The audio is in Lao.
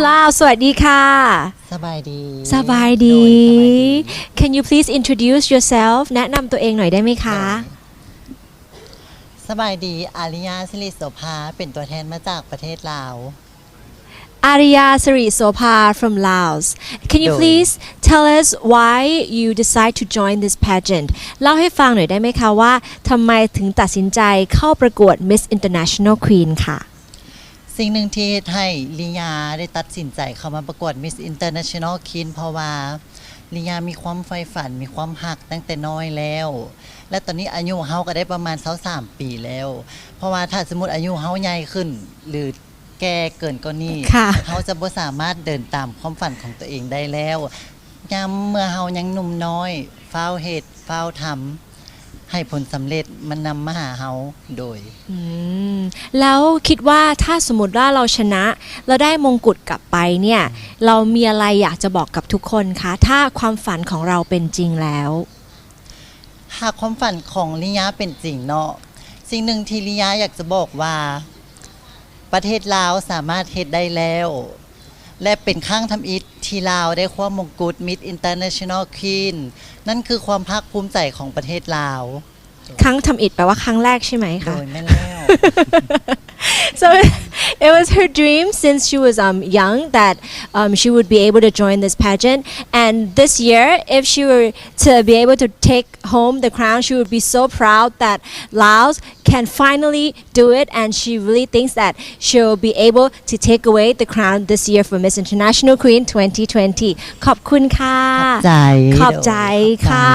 ລາວ ສະຫວັດດີຄ່ະ. ສະບາຍດີ. ສະບາຍດີ. ໂດຍ ສະບາຍດີ. Can you please introduce yourself? ແນະນຳຕົວເອງໜ່ອຍໄດ້ໄໝຄະ? ໂດຍ. ສະບາຍດີ ອາລິຍາ ສິລິໂສພາ ເປັນຕົວແທນມາຈາກປະເທດລາວ. ອາລິຍາ ສິລິໂສພາ from Laos. Can you ໂດຍ please tell us why you decide to join this pageant? ເລົ່າໃຫ້ຟັງໜ່ອຍໄດ້ໄໝຄະວ່າ ທຳໄມເຖິງຕັດສິນໃຈເຂົ້າປະກວດ Miss International Queen ຄະ? ສິ່ງໜຶ່ງທີ່ເຮັດໃຫ້ລິຍາໄດ້ຕັດສິນໃຈເຂົ້າມາປະກວດ Miss International Queen ເພາະວ່າລິຍາມີຄວາມໃຝ່ຝັນ ມີຄວາມຮັກຕັ້ງແຕ່ນ້ອຍແລ້ວ ແລະ ຕອນນີ້ອາຍຸເຮົາກໍໄດ້ປະມານຊາວສາມປີແລ້ວ ເພາະວ່າຖ້າສົມມຸດອາຍຸເຮົາໃຫຍ່ຂຶ້ນ ຫຼື ແກ່ເກີນກວ່ານີ້ ຄ່ະ ເຮົາຈະບໍ່ສາມາດເດີນຕາມຄວາມຝັນຂອງຕົວເອງໄດ້ແລ້ວ. ຍາມເມື່ອເຮົາຍັງໜຸ່ມນ້ອຍ ຟ້າວເຮັດ ຟ້າວທຳ ໃຫ້ຜົນສຳເລັດມັນນຳມາຫາເຮົາ. ໂດຍ. ອືມ ແລ້ວຄິດວ່າຖ້າສົມມຸດວ່າເຮົາຊະນະ ແລ້ວໄດ້ມົງກຸດກັບໄປເນ່ຍ ເຮົາມີອະໄລຢາກຈະບອກກັບທຸກຄົນຄະ ຖ້າຄວາມຝັນຂອງເຮົາເປັນຈິງແລ້ວ? ຫາກຄວາມຝັນຂອງລິຍາເປັນຈິງເນາະ ສິ່ງໜຶ່ງທີ່ລິຍາຢາກຈະບອກວ່າ ປະເທດລາວສາມາດເຮັດໄດ້ແລ້ວ ແລະ ເປັນຄັ້ງທຳອິດທີ່ລາວໄດ້ຄວ້າມົງກຸດ Miss International Queen ນັ້ນຄືຄວາມພາກພູມໃຈຂອງປະເທດລາວ. ຄັ້ງທຳອິດແປວ່າຄັ້ງແລກໃຊ່ໄໝຄະ? ໂດຍ ແມ່ນແລ້ວ. So it was her dream since she was, um, young that, um, she would be able to join this pageant. And this year, if she were to be able to take home the crown, she would be so proud that Laos can finally do it. And she really thinks that she'll be able to take away the crown this year for Miss International Queen twenty twenty. ຂອບຄຸນຄ່ະ. ຂອບໃຈ. ຂອບໃຈຄ່ະ.